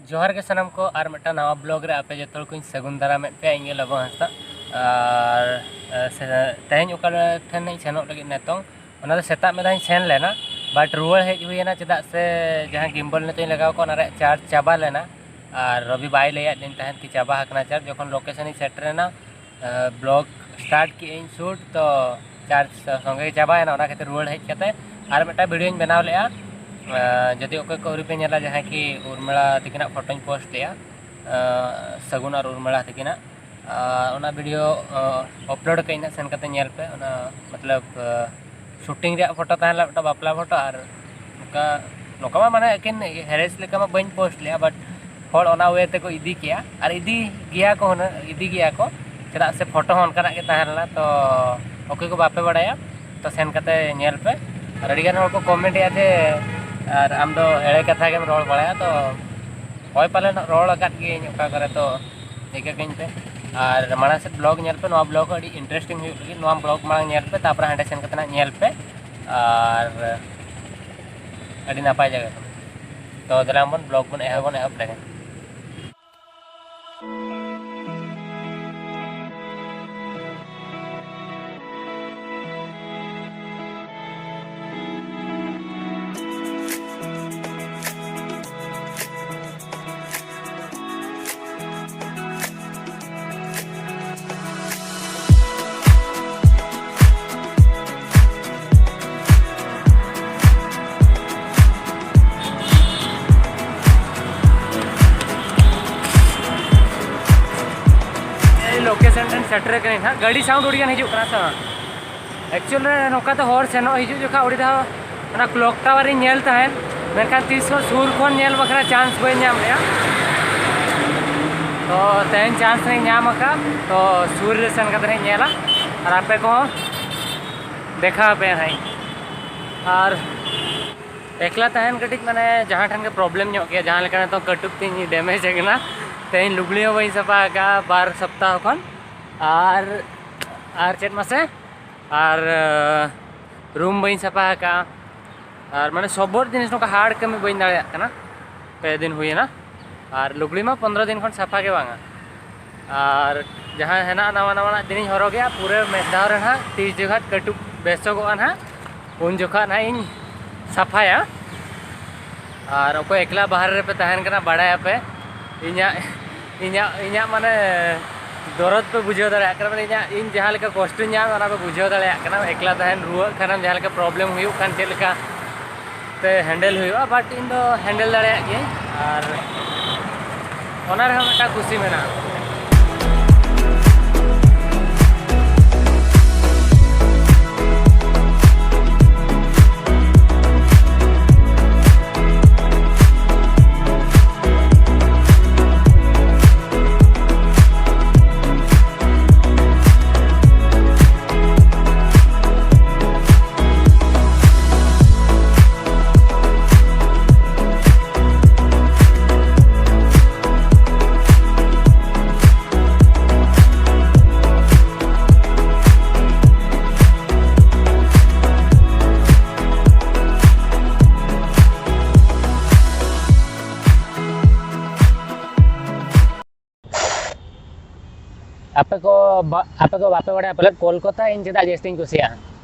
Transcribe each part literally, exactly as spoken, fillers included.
ᱡᱚᱦᱟᱨ ᱜᱮ ᱥᱟᱱᱟᱢ ᱠᱚ, ᱟᱨ ᱢᱤᱫᱴᱟᱝ ᱱᱟᱣᱟ ᱵᱞᱚᱜ ᱨᱮ ᱟᱯᱮ ᱡᱚᱛᱚ ᱦᱚᱲ ᱠᱚᱧ ᱥᱟᱹᱜᱩᱱ ᱫᱟᱨᱟᱢᱮᱫ ᱯᱮᱭᱟ᱾ ᱤᱧ ᱜᱮ ᱞᱚᱵᱚ ᱦᱟᱸᱥᱫᱟ᱾ ᱟᱨ ᱮ, ᱥᱮ, ᱛᱮᱦᱮᱧ ᱚᱠᱟ ᱴᱷᱮᱱ ᱤᱧ ᱥᱮᱱᱚᱜ ᱞᱟᱹᱜᱤᱫ ᱱᱤᱛᱚᱝ, ᱚᱱᱟ ᱫᱚ ᱥᱮᱛᱟᱜ ᱢᱤᱫ ᱫᱷᱟᱣ ᱤᱧ ᱥᱮᱱ ᱞᱮᱱᱟ, ᱵᱟᱴ ᱨᱩᱣᱟᱹᱲ ᱦᱮᱡ ᱦᱩᱭᱮᱱᱟ, ᱪᱮᱫᱟᱜ ᱥᱮ ᱡᱟᱦᱟᱸ ᱜᱤᱢᱵᱚᱞ ᱱᱤᱛᱚᱜ ᱤᱧ ᱞᱟᱜᱟᱣ ᱠᱚᱣᱟ, ᱚᱱᱟ ᱨᱮᱭᱟᱜ ᱪᱟᱨᱡᱽ ᱪᱟᱵᱟ ᱞᱮᱱᱟ᱾ ᱟᱨ ᱨᱚᱵᱤ ᱵᱟᱭ ᱞᱟᱹᱭᱟᱫ ᱞᱤᱧ ᱛᱟᱦᱮᱸᱫ ᱠᱤ ᱪᱟᱵᱟ ᱟᱠᱟᱱᱟ ᱪᱟᱨᱡᱽ᱾ ᱡᱚᱠᱷᱚᱱ ᱞᱳᱠᱮᱥᱚᱱ ᱤᱧ ᱥᱮᱴᱮᱨᱮᱱᱟ, ᱵᱞᱚᱜ ᱥᱴᱟᱨᱴ ᱠᱮᱜᱼᱟᱹᱧ ᱥᱩᱴ, ᱛᱚ ᱪᱟᱨᱡᱽ ᱥᱚᱸᱜᱮ ᱜᱮ ᱪᱟᱵᱟᱭᱮᱱᱟ᱾ ᱚᱱᱟ ᱠᱷᱟᱹᱛᱤᱨ ᱨᱩᱣᱟᱹᱲ ᱦᱮᱡ ᱠᱟᱛᱮ ᱟᱨ ᱢᱤᱫᱴᱟᱝ ᱵᱷᱤᱰᱤᱭᱳᱧ ᱵᱮᱱᱟᱣ ᱞᱮᱜᱼᱟ᱾ ᱡᱩᱫᱤ ᱚᱠᱚᱭ ᱠᱚ ᱟᱹᱣᱨᱤ ᱯᱮ ᱧᱮᱞᱟ, ᱡᱟᱦᱟᱸᱭ ᱠᱤ ᱩᱨᱢᱤᱞᱟ ᱛᱟᱹᱠᱤᱱᱟᱜ ᱯᱷᱳᱴᱳᱧ ᱯᱳᱥᱴ ᱞᱮᱜᱼᱟ, ᱥᱟᱹᱜᱩᱱ ᱟᱨ ᱩᱨᱢᱤᱞᱟ ᱛᱟᱹᱠᱤᱱᱟᱜ, ᱚᱱᱟ ᱵᱷᱤᱰᱤᱭᱳ ᱟᱯᱞᱳᱰ ᱠᱟᱜ ᱟᱹᱧ ᱱᱟᱜ, ᱥᱮᱱ ᱠᱟᱛᱮ ᱧᱮᱞ ᱯᱮ᱾ ᱚᱱᱟ ᱢᱚᱛᱞᱚᱵ ᱥᱩᱴᱤᱝ ᱨᱮᱭᱟᱜ ᱯᱷᱳᱴᱳ ᱛᱟᱦᱮᱸ ᱞᱮᱱᱟ, ᱢᱤᱫᱴᱟᱝ ᱵᱟᱯᱞᱟ ᱯᱷᱳᱴᱳ, ᱟᱨ ᱱᱚᱝᱠᱟ ᱱᱚᱝᱠᱟ ᱢᱟ ᱢᱟᱱᱮ ᱮᱠᱮᱱ ᱦᱮᱨᱮᱥ ᱞᱮᱠᱟ ᱢᱟ ᱵᱟᱹᱧ ᱯᱳᱥᱴ ᱞᱮᱜᱼᱟ, ᱵᱟᱴ ᱦᱚᱲ ᱚᱱᱟ ᱳᱭᱮ ᱛᱮᱠᱚ ᱤᱫᱤ ᱠᱮᱜᱼᱟ ᱟᱨ ᱤᱫᱤ ᱜᱮᱭᱟ ᱠᱚ ᱦᱩᱱᱟᱹᱝ, ᱤᱫᱤ ᱜᱮᱭᱟ ᱠᱚ, ᱪᱮᱫᱟᱜ ᱥᱮ ᱯᱷᱳᱴᱳ ᱦᱚᱸ ᱚᱱᱠᱟᱱᱟᱜ ᱜᱮ ᱛᱟᱦᱮᱸ ᱞᱮᱱᱟ᱾ ᱛᱚ ᱚᱠᱚᱭ ᱠᱚ ᱵᱟᱯᱮ ᱵᱟᱲᱟᱭᱟ, ᱛᱚ ᱥᱮᱱ ᱠᱟᱛᱮ ᱧᱮᱞ ᱯᱮ᱾ ᱟᱨ ᱟᱹᱰᱤᱜᱟᱱ ᱦᱚᱲ ᱠᱚ ᱠᱚᱢᱮᱱᱴ ᱮᱜᱼᱟ ᱡᱮ, "ᱟᱨ ᱟᱢ ᱫᱚ ᱮᱲᱮ ᱠᱟᱛᱷᱟ ᱜᱮᱢ ᱨᱚᱲ ᱵᱟᱲᱟᱭᱟ", ᱛᱚ ᱦᱳᱭ ᱯᱟᱞᱮᱱ ᱨᱚᱲ ᱟᱠᱟᱫ ᱜᱤᱭᱟᱹᱧ ᱚᱠᱟ ᱠᱚᱨᱮ, ᱛᱚ ᱤᱠᱟᱹ ᱠᱟᱹᱧ ᱯᱮ᱾ ᱟᱨ ᱢᱟᱲᱟᱝ ᱥᱮᱫ ᱵᱞᱚᱜ ᱧᱮᱞ ᱯᱮ, ᱱᱚᱣᱟ ᱵᱞᱚᱜ ᱦᱚᱸ ᱟᱹᱰᱤ ᱤᱱᱴᱟᱨᱮᱥᱴᱤᱝ ᱦᱩᱭᱩᱜ ᱞᱟᱹᱜᱤᱫ᱾ ᱱᱚᱣᱟ ᱵᱞᱚᱜ ᱢᱟᱲᱟᱝ ᱧᱮᱞ ᱯᱮ, ᱛᱟᱨᱯᱚᱨᱮ ᱦᱟᱸᱰᱮ ᱥᱮᱱ ᱠᱟᱛᱮ ᱱᱟᱜ ᱧᱮᱞ ᱯᱮ, ᱟᱨ ᱟᱹᱰᱤ ᱱᱟᱯᱟᱭ ᱡᱟᱭᱜᱟ ᱠᱟᱱᱟ᱾ ᱛᱚ ᱫᱮᱞᱟ ᱵᱚᱱ ᱵᱞᱚᱜ ᱵᱚᱱ ᱮᱦᱚᱵ, ᱵᱚᱱ ᱮᱦᱚᱵ ᱞᱮᱜᱮ᱾ ᱞᱳᱠᱮᱥᱚᱱ ᱴᱷᱮᱱ ᱥᱮᱴᱮᱨ ᱠᱟᱹᱱᱟᱹᱧ ᱦᱟᱸᱜ᱾ ᱜᱟᱹᱰᱤ ᱥᱟᱣᱩᱱᱰ ᱟᱹᱰᱤᱜᱟᱱ ᱦᱤᱡᱩᱜ ᱠᱟᱱᱟ ᱥᱮ ᱵᱟᱝ? ᱮᱠᱪᱩᱭᱮᱞ ᱨᱮ ᱱᱚᱝᱠᱟ ᱛᱮ ᱦᱚᱨ ᱥᱮᱱᱚᱜ ᱦᱤᱡᱩᱜ ᱡᱚᱠᱷᱟᱜ ᱟᱹᱰᱤ ᱫᱷᱟᱣ ᱚᱱᱟ ᱠᱞᱚᱠ ᱴᱟᱣᱟᱨ ᱤᱧ ᱧᱮᱞ ᱛᱟᱦᱮᱸᱫ, ᱢᱮᱱᱠᱷᱟᱱ ᱛᱤᱥ ᱦᱚᱸ ᱥᱩᱨ ᱠᱷᱚᱱ ᱧᱮᱞ ᱵᱟᱠᱷᱨᱟ ᱪᱟᱱᱥ ᱵᱟᱹᱧ ᱧᱟᱢ ᱞᱮᱜᱼᱟ᱾ ᱛᱚ ᱛᱮᱦᱮᱧ ᱪᱟᱱᱥ ᱨᱤᱧ ᱧᱟᱢ ᱟᱠᱟᱫ, ᱛᱚ ᱥᱩᱨ ᱨᱮ ᱥᱮᱱ ᱠᱟᱛᱮ ᱤᱧ ᱧᱮᱞᱟ ᱟᱨ ᱟᱯᱮ ᱠᱚᱦᱚᱸ ᱫᱮᱠᱷᱟᱣ ᱟᱯᱮᱭᱟ ᱦᱟᱸᱜ᱾ ᱟᱨ ᱮᱠᱞᱟ ᱛᱟᱦᱮᱱ ᱠᱟᱹᱴᱤᱡ ᱢᱟᱱᱮ ᱡᱟᱦᱟᱸ ᱴᱷᱮᱱ ᱜᱮ ᱯᱨᱚᱵᱞᱮᱢ ᱧᱚᱜ ᱜᱮᱭᱟ, ᱡᱟᱦᱟᱸ ᱞᱮᱠᱟ ᱱᱤᱛᱚᱜ ᱠᱟᱹᱴᱩᱵ ᱛᱤᱧ ᱰᱮᱢᱮᱡᱽ ᱟᱠᱟᱱᱟ᱾ ᱛᱮᱦᱮᱧ ᱞᱩᱜᱽᱲᱤ ᱦᱚᱸ ᱵᱟᱹᱧ ᱥᱟᱯᱷᱟ ᱟᱠᱟᱫᱼᱟ ᱵᱟᱨ ᱥᱚᱯᱛᱟᱦᱚ ᱠᱷᱚᱱ, ᱟᱨ ᱟᱨ ᱪᱮᱫ ᱢᱟᱥᱮ, ᱟᱨ ᱨᱩᱢ ᱵᱟᱹᱧ ᱥᱟᱯᱷᱟ ᱟᱠᱟᱫᱼᱟ, ᱟᱨ ᱢᱟᱱᱮ ᱥᱚᱵᱚᱫ ᱡᱤᱱᱤᱥ ᱱᱚᱝᱠᱟ ᱦᱟᱨᱰ ᱠᱟᱹᱢᱤ ᱵᱟᱹᱧ ᱫᱟᱲᱮᱭᱟᱜ ᱠᱟᱱᱟ᱾ ᱯᱮ ᱫᱤᱱ ᱦᱩᱭᱮᱱᱟ, ᱟᱨ ᱞᱩᱜᱽᱲᱤ ᱢᱟ ᱯᱚᱱᱫᱽᱨᱚ ᱫᱤᱱ ᱠᱷᱚᱱ ᱥᱟᱯᱷᱟ ᱜᱮ ᱵᱟᱝᱟ᱾ ᱟᱨ ᱡᱟᱦᱟᱸ ᱦᱮᱱᱟᱜ ᱱᱟᱣᱟ ᱱᱟᱣᱟᱱᱟᱜ ᱫᱤᱱᱤᱧ ᱦᱚᱨᱚᱜᱮᱜᱼᱟ, ᱯᱩᱨᱟᱹ ᱢᱤᱫ ᱫᱷᱟᱣ ᱨᱮ ᱱᱟᱦᱟᱜ ᱛᱤᱥ ᱡᱚᱠᱷᱟᱡ ᱠᱟᱹᱴᱩᱵ ᱵᱮᱥᱚᱜᱚᱜᱼᱟ ᱱᱟᱦᱟᱜ, ᱩᱱ ᱡᱚᱠᱷᱟᱜ ᱱᱟᱦᱟᱜ ᱤᱧ ᱥᱟᱯᱷᱟᱭᱟ᱾ ᱟᱨ ᱚᱠᱚᱭ ᱮᱠᱞᱟ ᱵᱟᱦᱨᱮ ᱨᱮᱯᱮ ᱛᱟᱦᱮᱱ ᱠᱟᱱᱟ, ᱵᱟᱲᱟᱭᱟᱯᱮ ᱤᱧᱟᱹᱜ ᱤᱧᱟᱹᱜ ᱤᱧᱟᱹᱜ ᱢᱟᱱᱮ ᱫᱚᱨᱚᱫ ᱯᱮ ᱵᱩᱡᱷᱟᱹᱣ ᱫᱟᱲᱮᱭᱟᱜ ᱠᱟᱱᱟ, ᱢᱟᱱᱮ ᱤᱧᱟᱹᱜ ᱤᱧ ᱡᱟᱦᱟᱸ ᱞᱮᱠᱟ ᱠᱚᱥᱴᱚᱧ ᱧᱟᱢ, ᱚᱱᱟ ᱯᱮ ᱵᱩᱡᱷᱟᱹᱣ ᱫᱟᱲᱮᱭᱟᱜ ᱠᱟᱱᱟ᱾ ᱮᱠᱞᱟ ᱛᱟᱦᱮᱱ, ᱨᱩᱣᱟᱹᱜ ᱠᱷᱟᱱᱮᱢ, ᱡᱟᱦᱟᱸ ᱞᱮᱠᱟ ᱯᱨᱚᱵᱞᱮᱢ ᱦᱩᱭᱩᱜ ᱠᱷᱟᱱ, ᱪᱮᱫ ᱞᱮᱠᱟ ᱛᱮ ᱦᱮᱱᱰᱮᱞ ᱦᱩᱭᱩᱜᱼᱟ, ᱵᱟᱴ ᱤᱧ ᱫᱚ ᱦᱮᱱᱰᱮᱞ ᱫᱟᱲᱮᱭᱟᱜ ᱜᱤᱭᱟᱹᱧ᱾ ᱟᱨ ᱚᱱᱟ ᱨᱮᱦᱚᱸ ᱢᱤᱫᱴᱟᱝ ᱠᱩᱥᱤ ᱢᱮᱱᱟᱜᱼᱟ᱾ ᱟᱯᱮ ᱠᱚ ᱵᱟ-, ᱟᱯᱮ ᱠᱚ ᱵᱟᱯᱮ ᱵᱟᱲᱟᱭᱟ ᱯᱟᱞᱮᱫ, ᱠᱳᱞᱠᱟᱛᱟ ᱤᱧ ᱪᱮᱫᱟᱜ ᱡᱟᱹᱥᱛᱤᱧ ᱠᱩᱥᱤᱭᱟᱜᱼᱟ᱾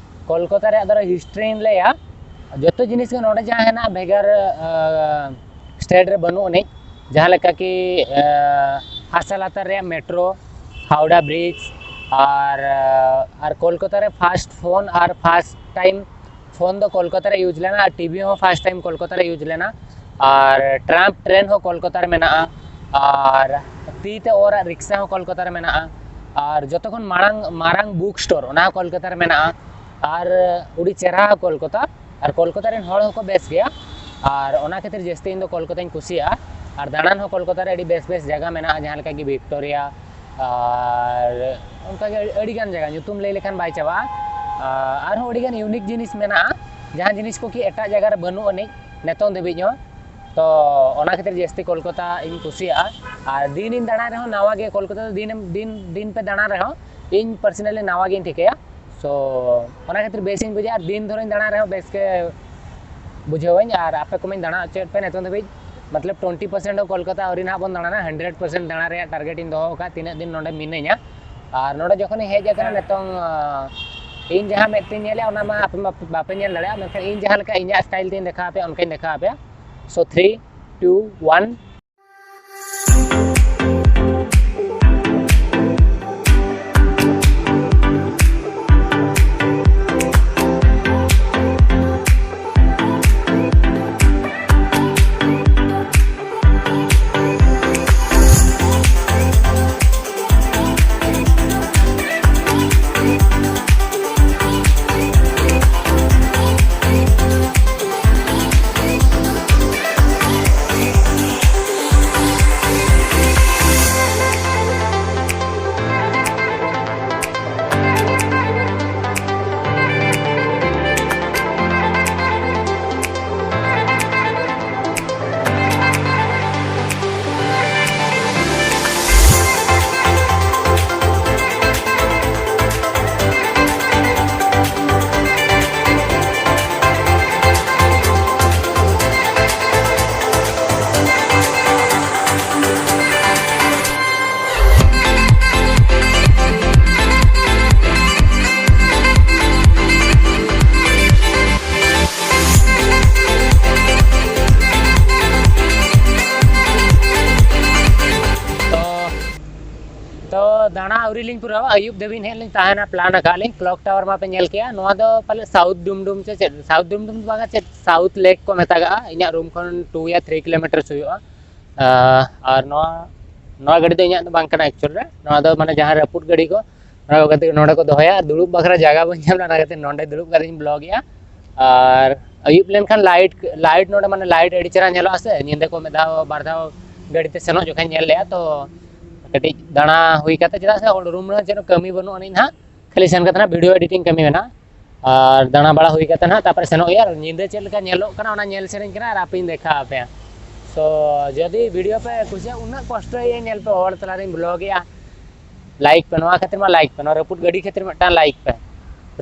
ᱠᱳᱞᱠᱟᱛᱟ ᱨᱮᱭᱟᱜ ᱫᱚ ᱦᱤᱥᱴᱨᱤᱧ ᱞᱟᱹᱭᱟ, ᱡᱚᱛᱚ ᱡᱤᱱᱤᱥ ᱜᱮ ᱱᱚᱰᱮ ᱡᱟᱦᱟᱸ ᱦᱮᱱᱟᱜᱼᱟ ᱵᱷᱮᱜᱟᱨ, ᱟᱸ, ᱥᱴᱮᱴ ᱨᱮ ᱵᱟᱹᱱᱩᱜ ᱟᱹᱱᱤᱡ᱾ ᱡᱟᱦᱟᱸ ᱞᱮᱠᱟ ᱠᱤ, ᱟᱸ, ᱦᱟᱥᱟ ᱞᱟᱛᱟᱨ ᱨᱮᱭᱟᱜ ᱢᱮᱴᱨᱳ, ᱦᱟᱣᱲᱟ ᱵᱨᱤᱡᱽ, ᱟᱨ, ᱟᱸ, ᱟᱨ ᱠᱳᱞᱠᱟᱛᱟ ᱨᱮ ᱯᱷᱟᱥᱴ ᱯᱷᱳᱱ ᱟᱨ ᱯᱷᱟᱥᱴ ᱴᱟᱭᱤᱢ ᱯᱷᱳᱱ ᱫᱚ ᱠᱳᱞᱠᱟᱛᱟ ᱨᱮ ᱤᱭᱩᱡᱽ ᱞᱮᱱᱟ, ᱟᱨ ᱴᱤᱵᱷᱤ ᱦᱚᱸ ᱯᱷᱟᱥᱴ ᱴᱟᱭᱤᱢ ᱠᱳᱞᱠᱟᱛᱟ ᱨᱮ ᱤᱭᱩᱡᱽ ᱞᱮᱱᱟ, ᱟᱨ ᱴᱨᱟᱢ ᱴᱨᱮᱱ ᱦᱚᱸ ᱠᱳᱞᱠᱟᱛᱟ ᱨᱮ ᱢᱮᱱᱟᱜᱼᱟ, ᱟᱨ ᱛᱤ ᱛᱮ ᱚᱨᱟᱜ ᱨᱤᱠᱥᱟ ᱦᱚᱸ ᱠᱳᱞᱠᱟᱛᱟ ᱨᱮ ᱢᱮᱱᱟᱜᱼᱟ, ᱟᱨ ᱡᱚᱛᱚ ᱠᱷᱚᱱ ᱢᱟᱲᱟᱝ ᱢᱟᱨᱟᱝ ᱵᱩᱠ ᱥᱴᱳᱨ, ᱚᱱᱟ ᱦᱚᱸ ᱠᱳᱞᱠᱟᱛᱟ ᱨᱮ ᱢᱮᱱᱟᱜᱼᱟ᱾ ᱟᱨ ᱟᱹᱰᱤ ᱪᱮᱦᱨᱟ ᱠᱳᱞᱠᱟᱛᱟ, ᱟᱨ ᱠᱳᱞᱠᱟᱛᱟ ᱨᱮᱱ ᱦᱚᱲ ᱦᱚᱸᱠᱚ ᱵᱮᱥ ᱜᱮᱭᱟ, ᱟᱨ ᱚᱱᱟ ᱠᱷᱟᱹᱛᱤᱨ ᱡᱟᱹᱥᱛᱤ ᱤᱧ ᱫᱚ ᱠᱳᱞᱠᱟᱛᱟᱧ ᱠᱩᱥᱤᱭᱟᱜᱼᱟ᱾ ᱟᱨ ᱫᱟᱬᱟᱱ ᱦᱚᱸ ᱠᱳᱞᱠᱟᱛᱟ ᱨᱮ ᱟᱹᱰᱤ ᱵᱮᱥ ᱵᱮᱥ ᱡᱟᱭᱜᱟ ᱢᱮᱱᱟᱜᱼᱟ, ᱡᱟᱦᱟᱸ ᱞᱮᱠᱟ ᱜᱮ ᱵᱷᱤᱠᱴᱳᱨᱤᱭᱟ, ᱟᱨ ᱚᱱᱠᱟᱜᱮ ᱟᱹᱰᱤᱜᱟᱱ ᱡᱟᱭᱜᱟ ᱧᱩᱛᱩᱢ ᱞᱟᱹᱭ ᱞᱮᱠᱷᱟᱱ ᱵᱟᱭ ᱪᱟᱵᱟᱜᱼᱟ᱾ ᱟᱨ ᱟᱨᱦᱚᱸ ᱟᱹᱰᱤᱜᱟᱱ ᱤᱭᱩᱱᱤᱠ ᱡᱤᱱᱤᱥ ᱢᱮᱱᱟᱜᱼᱟ, ᱡᱟᱦᱟᱸ ᱡᱤᱱᱤᱥ ᱠᱚ ᱠᱤ ᱮᱴᱟᱜ ᱡᱟᱭᱜᱟ ᱨᱮ ᱵᱟᱹᱱᱩᱜ ᱟᱹᱱᱤᱡ ᱱᱤᱛᱚᱝ ᱫᱷᱟᱹᱵᱤᱡ ᱦᱚᱸ᱾ ᱛᱚ ᱚᱱᱟ ᱠᱷᱟᱹᱛᱤᱨ ᱡᱟᱹᱥᱛᱤ ᱠᱳᱞᱠᱟᱛᱟ ᱤᱧ ᱠᱩᱥᱤᱭᱟᱜᱼᱟ᱾ ᱟᱨ ᱫᱤᱱ ᱤᱧ ᱫᱟᱬᱟᱱ ᱨᱮᱦᱚᱸ, ᱱᱟᱣᱟ ᱜᱮ ᱠᱳᱞᱠᱟᱛᱟ ᱫᱚ ᱫᱤᱱ ᱫᱤᱱ ᱫᱤᱱ ᱯᱮ ᱫᱟᱬᱟᱱ ᱨᱮᱦᱚᱸ, ᱤᱧ ᱯᱟᱨᱥᱚᱱᱟᱞᱤ ᱱᱟᱣᱟ ᱜᱤᱧ ᱴᱷᱤᱠᱟᱹᱭᱟ᱾ ᱥᱳ ᱚᱱᱟ ᱠᱷᱟᱹᱛᱤᱨ ᱵᱮᱥᱤᱧ ᱵᱩᱡᱟ, ᱟᱨ ᱫᱤᱱ ᱫᱷᱚᱨᱮᱧ ᱫᱟᱬᱟᱱ ᱨᱮᱦᱚᱸ ᱵᱮᱥ ᱜᱮ ᱵᱩᱡᱷᱟᱹᱣᱟᱹᱧ᱾ ᱟᱨ ᱟᱯᱮ ᱠᱚᱢᱟᱧ ᱫᱟᱬᱟ ᱦᱚᱪᱚᱭᱮᱫ ᱯᱮ ᱱᱤᱛᱚᱝ ᱫᱷᱟᱹᱵᱤᱡ, ᱢᱚᱛᱞᱚᱵ ᱴᱩᱭᱮᱱᱴᱤ ᱯᱟᱨᱥᱮᱱᱴ ᱦᱚᱸ ᱠᱳᱞᱠᱟᱛᱟ ᱟᱹᱣᱨᱤ ᱱᱟᱦᱟᱜ ᱵᱚᱱ ᱫᱟᱬᱟᱱᱟ, ᱦᱟᱱᱰᱨᱮᱰ ᱯᱟᱨᱥᱮᱱᱴ ᱫᱟᱬᱟ ᱨᱮᱭᱟᱜ ᱴᱟᱨᱜᱮᱴ ᱤᱧ ᱫᱚᱦᱚ ᱟᱠᱟᱫ ᱛᱤᱱᱟᱹᱜ ᱫᱤᱱ ᱱᱚᱰᱮ ᱢᱤᱱᱟᱹᱧᱟ᱾ ᱟᱨ ᱱᱚᱰᱮ ᱡᱚᱠᱷᱚᱱᱤᱧ ᱦᱮᱡ ᱟᱠᱟᱱᱟ ᱱᱤᱛᱚᱝ, ᱟᱸ, ᱤᱧ ᱡᱟᱦᱟᱸ ᱢᱮᱫ ᱛᱤᱧ ᱧᱮᱞᱮᱫᱼᱟ ᱚᱱᱟ ᱢᱟ ᱟᱯᱮ ᱢᱟ ᱵᱟᱯᱮ ᱧᱮᱞ ᱫᱟᱲᱮᱭᱟᱜᱼᱟ, ᱢᱮᱱᱠᱷᱟᱱ ᱤᱧ ᱡᱟᱦᱟᱸ ᱞᱮᱠᱟ ᱤᱧᱟᱹᱜ ᱥᱴᱟᱭᱤᱞ ᱛᱤᱧ ᱫᱮᱠᱷᱟᱣ ᱟᱯᱮᱭᱟ ᱚᱱᱠᱟᱧ ᱫᱮᱠᱷᱟᱣ ᱟᱯᱮᱭᱟ᱾ So three, two, one. ᱛᱚ, ᱛᱚ ᱫᱟᱬᱟ ᱟᱹᱣᱨᱤ ᱞᱤᱧ ᱯᱩᱨᱟᱹᱣᱟ, ᱟᱹᱭᱩᱵ ᱫᱷᱟᱹᱵᱤᱡ ᱦᱮᱡ ᱞᱤᱧ ᱛᱟᱦᱮᱱᱟ, ᱯᱞᱟᱱ ᱟᱠᱟᱫ ᱞᱤᱧ᱾ ᱠᱞᱚᱠ ᱴᱟᱣᱟᱨ ᱢᱟᱯᱮ ᱧᱮᱞ ᱠᱮᱜᱼᱟ, ᱱᱚᱣᱟ ᱫᱚ ᱯᱟᱞᱮ ᱥᱟᱣᱩᱛᱷ ᱰᱩᱢᱰᱩᱢ ᱥᱮ ᱪᱮᱫ, ᱥᱟᱣᱩᱛᱷ ᱰᱩᱢᱰᱩᱢ ᱫᱚ ᱵᱟᱝᱟ, ᱪᱮᱫ ᱥᱟᱣᱩᱛᱷ ᱞᱮᱠ ᱠᱚ ᱢᱮᱛᱟᱜᱟᱜᱼᱟ᱾ ᱤᱧᱟᱹᱜ ᱨᱩᱢ ᱠᱷᱚᱱ ᱴᱩ ᱭᱟ ᱛᱷᱨᱤ ᱠᱤᱞᱳᱢᱤᱴᱟᱨ ᱦᱩᱭᱩᱜᱼᱟ᱾ ᱟᱨ ᱱᱚᱣᱟ, ᱱᱚᱣᱟ ᱜᱟᱹᱰᱤ ᱫᱚ ᱤᱧᱟᱹᱜ ᱫᱚ ᱵᱟᱝ ᱠᱟᱱᱟ ᱮᱠᱪᱩᱭᱮᱞ ᱨᱮ, ᱱᱚᱣᱟ ᱫᱚ ᱢᱟᱱᱮ ᱡᱟᱦᱟᱸ ᱨᱟᱹᱯᱩᱫ ᱜᱟᱹᱰᱤ ᱠᱚ, ᱚᱱᱟ ᱠᱚ ᱠᱟᱛᱮ ᱱᱚᱰᱮ ᱠᱚ ᱫᱚᱦᱚᱭᱟ᱾ ᱫᱩᱲᱩᱵ ᱵᱟᱠᱷᱨᱟ ᱡᱟᱭᱜᱟ ᱵᱟᱹᱧ ᱧᱟᱢ ᱞᱮᱫᱟ, ᱚᱱᱟ ᱠᱷᱟᱹᱛᱤᱨ ᱱᱚᱰᱮ ᱫᱩᱲᱩᱵ ᱠᱟᱛᱮ ᱤᱧ ᱵᱞᱚᱜ ᱮᱜᱼᱟ᱾ ᱟᱨ ᱟᱹᱭᱩᱵ ᱞᱮᱱᱠᱷᱟᱱ ᱞᱟᱭᱤᱴ, ᱞᱟᱭᱤᱴ ᱱᱚᱰᱮ ᱢᱟᱱᱮ ᱞᱟᱭᱤᱴ ᱟᱹᱰᱤ ᱪᱮᱦᱨᱟ ᱧᱮᱞᱚᱜᱼᱟ ᱥᱮ, ᱧᱤᱫᱟᱹ ᱠᱚ ᱢᱤᱫ ᱫᱷᱟᱣ ᱵᱟᱨ ᱫᱷᱟᱣ ᱜᱟᱹᱰᱤ ᱛᱮ ᱥᱮᱱᱚᱜ ᱡᱚᱠᱷᱚᱱ ᱧᱮᱞ ᱞᱮᱜᱼᱟ᱾ ᱛᱚ ᱠᱟᱹᱴᱤᱡ ᱫᱟᱬᱟ ᱦᱩᱭ ᱠᱟᱛᱮ, ᱪᱮᱫᱟᱜ ᱥᱮ ᱨᱩᱢ ᱨᱮᱦᱚᱸ ᱪᱮᱫ ᱦᱚᱸ ᱠᱟᱹᱢᱤ ᱵᱟᱹᱱᱩᱜ ᱟᱹᱱᱤᱡ ᱱᱟᱦᱟᱜ, ᱠᱷᱟᱹᱞᱤ ᱥᱮᱱ ᱠᱟᱛᱮ ᱱᱟᱦᱟᱜ ᱵᱷᱤᱰᱤᱭᱳ ᱮᱰᱤᱴᱤᱝ ᱠᱟᱹᱢᱤ ᱢᱮᱱᱟᱜᱼᱟ᱾ ᱟᱨ ᱫᱟᱬᱟ ᱵᱟᱲᱟ ᱦᱩᱭ ᱠᱟᱛᱮ ᱱᱟᱦᱟᱜ ᱛᱟᱨᱯᱚᱨᱮ ᱥᱮᱱᱚᱜ ᱦᱩᱭᱩᱜᱼᱟ᱾ ᱟᱨ ᱧᱤᱫᱟᱹ ᱪᱮᱫ ᱞᱮᱠᱟ ᱧᱮᱞᱚᱜ ᱠᱟᱱᱟ ᱚᱱᱟ ᱧᱮᱞ ᱥᱮᱱᱟᱹᱧ ᱠᱟᱱᱟ ᱟᱨ ᱟᱯᱮᱧ ᱫᱮᱠᱷᱟᱣ ᱟᱯᱮᱭᱟ᱾ ᱛᱚ ᱡᱩᱫᱤ ᱵᱷᱤᱰᱤᱭᱳ ᱯᱮ ᱠᱩᱥᱤᱭᱟᱜᱼᱟ, ᱩᱱᱟᱹᱜ ᱠᱚᱥᱴᱚ ᱤᱧ ᱧᱮᱞ ᱯᱮ, ᱦᱚᱲ ᱛᱟᱞᱟᱨᱤᱧ ᱵᱞᱚᱜ ᱮᱜᱼᱟ, ᱞᱟᱭᱤᱠ ᱯᱮ, ᱱᱚᱣᱟ ᱠᱷᱟᱹᱛᱤᱨ ᱢᱟ ᱞᱟᱭᱤᱠ ᱯᱮ, ᱱᱚᱣᱟ ᱨᱟᱹᱯᱩᱫ ᱜᱟᱹᱰᱤ ᱠᱷᱟᱹᱛᱤᱨ ᱢᱤᱫᱴᱟᱝ ᱞᱟᱭᱤᱠ ᱯᱮ,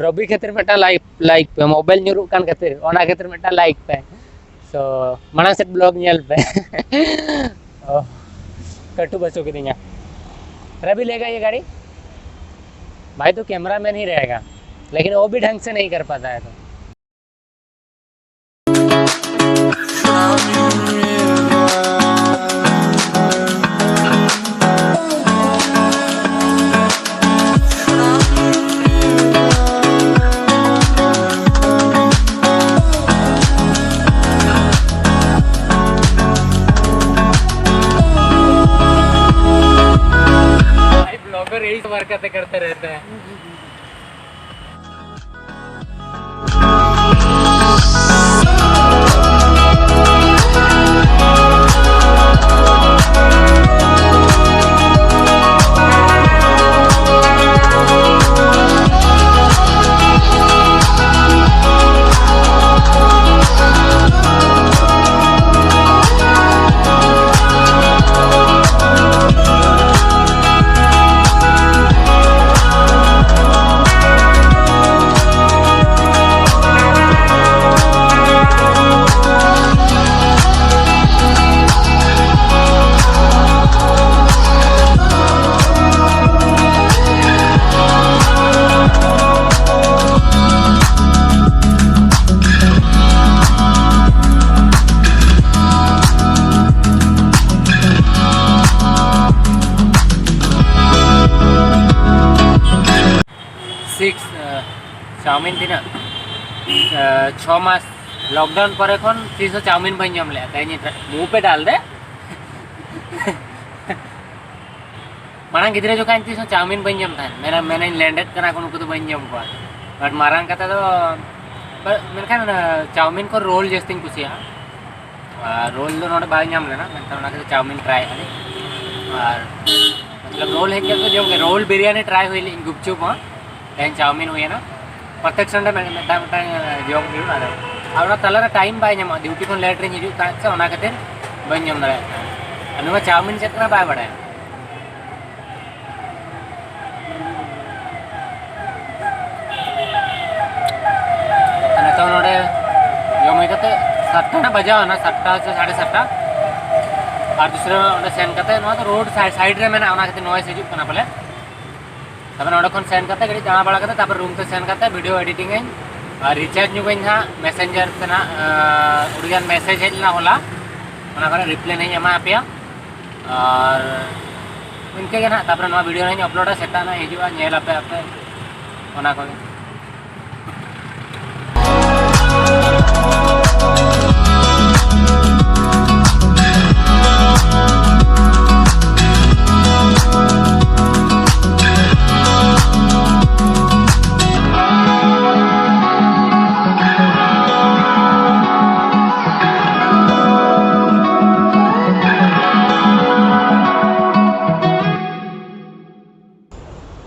ᱨᱚᱵᱤ ᱠᱷᱟᱹᱛᱤᱨ ᱢᱤᱫᱴᱟᱝ ᱞᱟᱭᱤᱠ, ᱞᱟᱭᱤᱠ ᱯᱮ, ᱢᱳᱵᱟᱭᱤᱞ ᱧᱩᱨᱩᱜ ᱠᱟᱱ ᱠᱷᱟᱹᱛᱤᱨ ᱚᱱᱟ ᱠᱷᱟᱹᱛᱤᱨ ᱢᱤᱫᱴᱟᱝ ᱞᱟᱭᱤᱠ ᱯᱮ᱾ So, ᱢᱟᱲᱟᱝ ᱥᱮᱫ ᱵᱞᱚᱜ ᱧᱮᱞ ᱯᱮ᱾ ᱚ, ᱠᱟᱹᱴᱩᱵ ᱦᱟᱹᱥᱩ ᱠᱤᱫᱤᱧᱟ᱾ रवि लेगा ये गाड़ी? भाई तो कैमरामैन ही रहेगा, लेकिन वो भी ढंग से नहीं कर पाता है। तो भाई, ब्लॉगर यही सब हरकतें करते रहते हैं। ᱥᱤᱠᱥ, ᱪᱟᱣᱢᱤᱱ ᱛᱤᱱᱟᱹᱜ? ᱪᱷᱚ ᱢᱟᱥ ᱞᱚᱠᱰᱟᱣᱩᱱ ᱯᱚᱨᱮ ᱠᱷᱚᱱ ᱛᱤᱥ ᱦᱚᱸ ᱪᱟᱣᱢᱤᱱ ᱵᱟᱹᱧ ᱡᱚᱢ ᱞᱮᱫᱼᱟ᱾ ᱛᱮᱦᱮᱧ ᱢᱩᱸᱦ ᱯᱮ ᱰᱟᱞ ᱫᱮ᱾ ᱢᱟᱲᱟᱝ ᱜᱤᱫᱽᱨᱟᱹ ᱡᱚᱠᱷᱟᱱ ᱛᱤᱥ ᱦᱚᱸ ᱪᱟᱣᱢᱤᱱ ᱵᱟᱹᱧ ᱡᱚᱢ ᱛᱟᱦᱮᱸᱫ᱾ ᱢᱮᱱᱟ, ᱢᱮᱱᱟᱧ ᱞᱮᱸᱰᱮᱫ ᱠᱟᱱᱟ ᱠᱚ, ᱱᱩᱠᱩ ᱫᱚ ᱵᱟᱹᱧ ᱡᱚᱢ ᱠᱚᱣᱟ᱾ But ᱢᱟᱨᱟᱝ ᱠᱟᱛᱮ ᱫᱚ, ᱢᱮᱱᱠᱷᱟᱱ ᱚᱱᱟ ᱪᱟᱣᱢᱤᱱ ᱠᱚ ᱨᱳᱞ ᱡᱟᱹᱥᱛᱤᱧ ᱠᱩᱥᱤᱭᱟᱜᱼᱟ᱾ ᱟᱨ ᱨᱳᱞ ᱫᱚ ᱱᱚᱰᱮ ᱵᱟᱭ ᱧᱟᱢ ᱞᱮᱱᱟ, ᱢᱮᱱᱠᱷᱟᱱ ᱚᱱᱟ ᱠᱷᱟᱹᱛᱤᱨ ᱪᱟᱣᱢᱤᱱ ᱴᱨᱟᱭ ᱟᱹᱫᱤᱧ᱾ ᱟᱨ ᱢᱚᱛᱞᱚᱵ ᱨᱳᱞ ᱦᱮᱡ ᱠᱟᱛᱮ ᱡᱚᱢ ᱠᱮᱫ, ᱨᱳᱞ ᱵᱤᱨᱭᱟᱱᱤ ᱴᱨᱟᱭ ᱦᱩᱭ ᱞᱮᱱ, ᱜᱩᱯᱪᱩᱯ ᱦᱚᱸ᱾ ᱛᱮᱦᱮᱧ ᱪᱟᱣᱢᱤᱱ ᱦᱩᱭᱮᱱᱟ᱾ ᱯᱨᱚᱛᱮᱠ ᱥᱟᱱᱰᱮ ᱢᱤᱫᱴᱟᱝ ᱢᱤᱫᱴᱟᱝ ᱡᱚᱢ ᱦᱩᱭᱩᱜᱼᱟ᱾ ᱟᱨ ᱚᱱᱟ ᱛᱟᱞᱟᱨᱮ ᱴᱟᱭᱤᱢ ᱵᱟᱭ ᱧᱟᱢᱚᱜᱼᱟ, ᱰᱤᱭᱩᱴᱤ ᱠᱷᱚᱱ ᱞᱮᱴ ᱨᱤᱧ ᱦᱤᱡᱩᱜ ᱛᱟᱦᱮᱸᱫ ᱥᱮ, ᱚᱱᱟ ᱠᱷᱟᱹᱛᱤᱨ ᱵᱟᱹᱧ ᱡᱚᱢ ᱫᱟᱲᱮᱭᱟᱜ ᱛᱟᱦᱮᱸᱫ᱾ ᱟᱨ ᱱᱚᱣᱟ ᱪᱟᱣᱢᱤᱱ ᱪᱮᱫ ᱠᱟᱱᱟ ᱵᱟᱭ ᱵᱟᱲᱟᱭᱟ᱾ ᱱᱤᱛᱚᱜ ᱱᱚᱰᱮ ᱡᱚᱢ ᱦᱩᱭ ᱠᱟᱛᱮ ᱥᱟᱛᱴᱟ ᱵᱟᱡᱟᱣ ᱮᱱᱟ, ᱥᱟᱛᱴᱟ ᱥᱮ ᱥᱟᱲᱮ ᱥᱟᱛᱴᱟ᱾ ᱟᱨ ᱫᱩᱥᱨᱟ ᱚᱸᱰᱮ ᱥᱮᱱ ᱠᱟᱛᱮ, ᱱᱚᱣᱟ ᱫᱚ ᱨᱳᱰ ᱥᱟᱭᱤᱰ ᱨᱮ ᱢᱮᱱᱟᱜᱼᱟ, ᱚᱱᱟ ᱠᱷᱟᱹᱛᱤᱨ ᱱᱚᱭᱮᱥ ᱦᱤᱡᱩᱜ ᱠᱟᱱᱟ ᱯᱟᱞᱮ᱾ ᱛᱟᱨᱯᱚᱨᱮ ᱚᱸᱰᱮ ᱠᱷᱚᱱ ᱥᱮᱱ ᱠᱟᱛᱮ ᱠᱟᱹᱴᱤᱡ ᱫᱟᱬᱟ ᱵᱟᱲᱟ ᱠᱟᱛᱮ, ᱛᱟᱨᱯᱚᱨᱮ ᱨᱩᱢ ᱛᱮ ᱥᱮᱱ ᱠᱟᱛᱮ ᱵᱷᱤᱰᱤᱭᱳ ᱮᱰᱤᱴᱤᱝ ᱟᱹᱧ ᱟᱨ ᱨᱤᱪᱟᱨᱡᱽ ᱧᱚᱜᱟᱹᱧ ᱦᱟᱸᱜ᱾ ᱢᱮᱥᱮᱧᱡᱟᱨ ᱛᱮ ᱱᱟᱜ ᱟᱹᱰᱤᱜᱟᱱ ᱢᱮᱥᱮᱡᱽ ᱦᱮᱡ ᱞᱮᱱᱟ ᱦᱚᱞᱟ, ᱚᱱᱟ ᱠᱚᱨᱮ ᱨᱤᱯᱞᱟᱭ ᱱᱟᱜ ᱤᱧ ᱮᱢᱟ ᱟᱯᱮᱭᱟ᱾ ᱟᱨ ᱤᱱᱠᱟᱹ ᱜᱮ ᱱᱟᱜ, ᱛᱟᱨᱯᱚᱨᱮ ᱱᱚᱣᱟ ᱵᱷᱤᱰᱤᱭᱳ ᱱᱟᱜ ᱤᱧ ᱟᱯᱞᱳᱰᱟ, ᱥᱮᱛᱟᱜ ᱱᱟᱜ ᱦᱤᱡᱩᱜᱼᱟ, ᱧᱮᱞ ᱟᱯᱮ ᱟᱯᱮ ᱚᱱᱟ ᱠᱚᱜᱮ᱾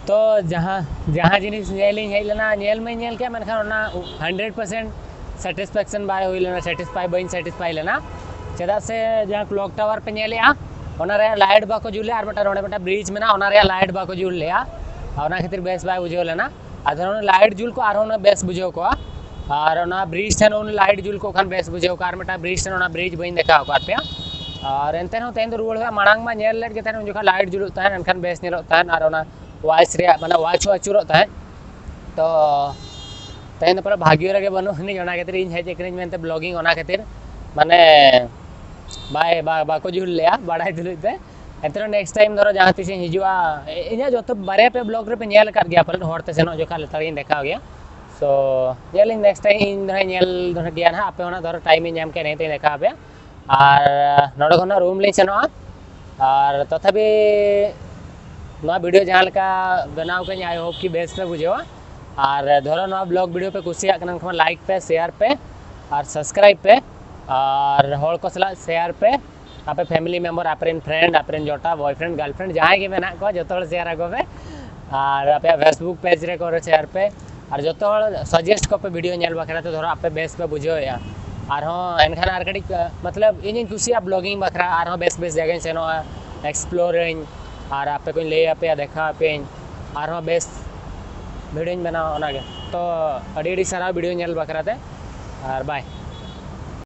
ᱛᱚ ᱡᱟᱦᱟᱸ ᱡᱟᱦᱟᱸ ᱡᱤᱱᱤᱥ ᱧᱮᱞᱤᱧ ᱦᱮᱡ ᱞᱮᱱᱟ, ᱧᱮᱞ ᱢᱟᱧ ᱧᱮᱞ ᱠᱮᱫ, ᱢᱮᱱᱠᱷᱟᱱ ᱚᱱᱟ ᱦᱟᱱᱰᱨᱮᱰ ᱯᱟᱨᱥᱮᱱᱴ ᱥᱮᱴᱤᱥᱯᱷᱮᱠᱥᱚᱱ ᱵᱟᱭ ᱦᱩᱭ ᱞᱮᱱᱟ, ᱥᱮᱴᱤᱥᱯᱷᱟᱭ ᱵᱟᱹᱧ ᱥᱮᱴᱤᱥᱯᱷᱟᱭ ᱞᱮᱱᱟ᱾ ᱪᱮᱫᱟᱜ ᱥᱮ ᱡᱟᱦᱟᱸ ᱠᱞᱚᱠ ᱴᱟᱣᱟᱨ ᱯᱮ ᱧᱮᱞᱮᱜᱼᱟ, ᱚᱱᱟ ᱨᱮᱭᱟᱜ ᱞᱟᱭᱤᱴ ᱵᱟᱠᱚ ᱡᱩᱞ ᱞᱮᱜᱼᱟ, ᱟᱨ ᱢᱤᱫᱴᱟᱝ ᱱᱚᱰᱮ ᱢᱤᱫᱴᱟᱝ ᱵᱨᱤᱡᱽ ᱢᱮᱱᱟᱜᱼᱟ, ᱚᱱᱟ ᱨᱮᱭᱟᱜ ᱞᱟᱭᱤᱴ ᱵᱟᱠᱚ ᱡᱩᱞ ᱞᱮᱜᱼᱟ, ᱟᱨ ᱚᱱᱟ ᱠᱷᱟᱹᱛᱤᱨ ᱵᱮᱥ ᱵᱟᱭ ᱵᱩᱡᱷᱟᱹᱣ ᱞᱮᱱᱟ᱾ ᱟᱨ ᱚᱱᱟ ᱞᱟᱭᱤᱴ ᱡᱩᱞ ᱠᱚ ᱟᱨᱦᱚᱸ ᱩᱱᱟᱹᱜ ᱵᱮᱥ ᱵᱩᱡᱷᱟᱹᱣ ᱠᱚᱜᱼᱟ᱾ ᱟᱨ ᱚᱱᱟ ᱵᱨᱤᱡᱽ ᱴᱷᱮᱱ ᱩᱱ ᱞᱟᱭᱤᱴ ᱡᱩᱞ ᱠᱚᱜ ᱠᱷᱟᱱ ᱵᱮᱥ ᱵᱩᱡᱷᱟᱹᱣ ᱠᱚᱜᱼᱟ᱾ ᱟᱨ ᱢᱤᱫᱴᱟᱝ ᱵᱨᱤᱡᱽ ᱴᱷᱮᱱ, ᱚᱱᱟ ᱵᱨᱤᱡᱽ ᱵᱟᱹᱧ ᱫᱮᱠᱷᱟᱣ ᱟᱠᱟᱫ ᱯᱮᱭᱟ᱾ ᱟᱨ ᱮᱱᱛᱮ ᱨᱮᱦᱚᱸ ᱛᱮᱦᱮᱧ ᱫᱚ ᱨᱩᱣᱟᱹᱲ ᱦᱩᱭᱩᱜᱼᱟ᱾ ᱢᱟᱲᱟᱝ ᱢᱟ ᱧᱮᱞ ᱞᱮᱫ ᱜᱮ ᱛᱟᱦᱮᱱ, ᱩᱱ ᱡᱚᱠᱷᱚᱱ ᱞᱟᱭᱤᱴ ᱡᱩᱞᱩᱜ ᱛᱟᱦᱮᱱ, ᱮᱱᱠᱷᱟᱱ ᱵᱮᱥ ᱧᱮᱞᱚᱜ ᱛᱟᱦᱮᱱ, ᱟᱨ ᱚᱱᱟ ᱣᱟᱪ ᱨᱮᱭᱟᱜ, ᱢᱟᱱᱮ ᱣᱟᱪ ᱦᱚᱸ ᱟᱹᱪᱩᱨᱚᱜ ᱛᱟᱦᱮᱸᱫ᱾ ᱛᱚ ᱛᱮᱦᱮᱧ ᱫᱚ ᱯᱟᱞᱮ ᱵᱷᱟᱜᱽᱭᱚ ᱨᱮᱜᱮ ᱵᱟᱹᱱᱩᱜ ᱟᱹᱱᱤᱡ, ᱚᱱᱟ ᱠᱷᱟᱹᱛᱤᱨ ᱤᱧ ᱦᱮᱡ ᱟᱠᱟᱱᱟᱹᱧ ᱢᱮᱱᱛᱮ ᱵᱞᱚᱜᱤᱝ, ᱚᱱᱟ ᱠᱷᱟᱹᱛᱤᱨ ᱢᱟᱱᱮ ᱵᱟᱭ ᱵᱟ- ᱵᱟᱠᱚ ᱡᱩᱞ ᱞᱮᱜᱼᱟ ᱵᱟᱲᱟᱭ ᱛᱩᱞᱩᱡ ᱛᱮ᱾ ᱮᱱᱛᱮ ᱨᱮᱦᱚᱸ ᱱᱮᱠᱥᱴ ᱴᱟᱭᱤᱢ ᱫᱷᱚᱨᱚ ᱡᱟᱦᱟᱸ ᱛᱤᱥ ᱤᱧ ᱦᱤᱡᱩᱜᱼᱟ, ᱤᱧᱟᱹᱜ ᱡᱚᱛᱚ ᱵᱟᱨᱭᱟ ᱯᱮ ᱵᱞᱚᱜ ᱨᱮᱯᱮ ᱧᱮᱞ ᱟᱠᱟᱫ ᱜᱮᱭᱟ ᱯᱟᱞᱮᱱ, ᱦᱚᱨ ᱛᱮ ᱥᱮᱱᱚᱜ ᱡᱚᱠᱷᱟᱡ ᱞᱮᱛᱟᱲ ᱜᱤᱧ ᱫᱮᱠᱷᱟᱣ ᱜᱮᱭᱟ᱾ ᱛᱚ ᱧᱮᱞ ᱤᱧ ᱱᱮᱠᱥᱴ ᱴᱟᱭᱤᱢ, ᱤᱧ ᱫᱚ ᱦᱟᱸᱜ ᱧᱮᱞ ᱫᱚ ᱦᱟᱸᱜ ᱜᱮᱭᱟ ᱱᱟᱦᱟᱜ, ᱟᱯᱮ ᱦᱚᱸ ᱱᱟᱦᱟᱜ ᱫᱷᱚᱨᱚ ᱴᱟᱭᱤᱢ ᱤᱧ ᱧᱟᱢ ᱠᱮᱫ ᱱᱤᱭᱟᱹ ᱛᱮᱧ ᱫᱮᱠᱷᱟᱣ ᱟᱯᱮᱭᱟ᱾ ᱟᱨ ᱱᱚᱰᱮ ᱠᱷᱚᱱ ᱦᱟᱸᱜ ᱨᱩᱢ ᱞᱤᱧ ᱥᱮᱱᱚᱜᱼᱟ᱾ ᱟᱨ ᱛᱚᱛᱷᱟᱯᱤ ᱱᱚᱣᱟ ᱵᱷᱤᱰᱤᱭᱳ ᱡᱟᱦᱟᱸ ᱞᱮᱠᱟ ᱵᱮᱱᱟᱣ ᱠᱟᱹᱧ, ᱟᱭ ᱦᱳᱯ ᱠᱤ ᱵᱮᱥ ᱯᱮ ᱵᱩᱡᱷᱟᱹᱣᱟ᱾ ᱟᱨ ᱫᱷᱚᱨᱚ ᱱᱚᱣᱟ ᱵᱞᱚᱜ ᱵᱷᱤᱰᱤᱭᱳ ᱯᱮ ᱠᱩᱥᱤᱭᱟᱜ ᱠᱟᱱᱟ, ᱮᱱᱠᱷᱟᱱ ᱞᱟᱭᱤᱠ ᱯᱮ, ᱥᱮᱭᱟᱨ ᱯᱮ ᱟᱨ ᱥᱟᱵᱥᱠᱨᱟᱭᱤᱵ ᱯᱮ᱾ ᱟᱨ ᱦᱚᱲ ᱠᱚ ᱥᱟᱞᱟᱜ ᱥᱮᱭᱟᱨ ᱯᱮ, ᱟᱯᱮ ᱯᱷᱮᱢᱤᱞᱤ ᱢᱮᱢᱵᱟᱨ, ᱟᱯᱮ ᱨᱮᱱ ᱯᱷᱨᱮᱱᱰ, ᱟᱯᱮ ᱨᱮᱱ ᱡᱚᱴᱟᱣ, ᱵᱚᱭᱯᱷᱨᱮᱱᱰ, ᱜᱟᱨᱞᱯᱷᱨᱮᱱᱰ ᱡᱟᱦᱟᱸᱭ ᱜᱮ ᱢᱮᱱᱟᱜ ᱠᱚᱣᱟ, ᱡᱚᱛᱚ ᱦᱚᱲ ᱥᱮᱭᱟᱨ ᱟᱠᱚ ᱯᱮ᱾ ᱟᱨ ᱟᱯᱮᱭᱟᱜ ᱯᱷᱮᱥᱵᱩᱠ ᱯᱮᱡᱽ ᱨᱮ ᱠᱚᱨᱮ ᱥᱮᱭᱟᱨ ᱯᱮ᱾ ᱟᱨ ᱡᱚᱛᱚ ᱦᱚᱲ ᱥᱟᱡᱮᱥᱴ ᱠᱚᱯᱮ ᱵᱷᱤᱰᱤᱭᱳ ᱧᱮᱞ ᱵᱟᱠᱷᱨᱟ ᱛᱮ, ᱫᱷᱚᱨᱚ ᱟᱯᱮ ᱵᱮᱥ ᱯᱮ ᱵᱩᱡᱷᱟᱹᱣᱮᱫᱼᱟ᱾ ᱟᱨᱦᱚᱸ ᱮᱱᱠᱷᱟᱱ ᱟᱨ ᱠᱟᱹᱴᱤᱡ, ᱢᱚᱛᱞᱚᱵ, ᱤᱧᱤᱧ ᱠᱩᱥᱤᱭᱟᱜᱼᱟ ᱵᱞᱚᱜᱤᱝ ᱵᱟᱠᱷᱨᱟ, ᱟᱨᱦᱚᱸ ᱵᱮᱥ ᱵᱮᱥ ᱡᱟᱭᱜᱟᱧ ᱥᱮᱱᱚᱜᱼᱟ, ᱮᱠᱥᱯᱞᱳᱨᱟᱹᱧ, ᱟᱨ ᱟᱯᱮ ᱠᱚᱧ ᱞᱟᱹᱭ ᱟᱯᱮᱭᱟ, ᱫᱮᱠᱷᱟᱣ ᱟᱯᱮᱭᱟᱹᱧ, ᱟᱨᱦᱚᱸ ᱵᱮᱥ ᱵᱷᱤᱰᱤᱭᱳᱧ ᱵᱮᱱᱟᱣᱟ᱾ ᱚᱱᱟᱜᱮ ᱛᱚ, ᱟᱹᱰᱤ ᱟᱹᱰᱤ ᱥᱟᱨᱦᱟᱣ ᱵᱷᱤᱰᱤᱭᱳ ᱧᱮᱞ ᱵᱟᱠᱷᱨᱟ ᱛᱮ, ᱟᱨ ᱵᱟᱭ᱾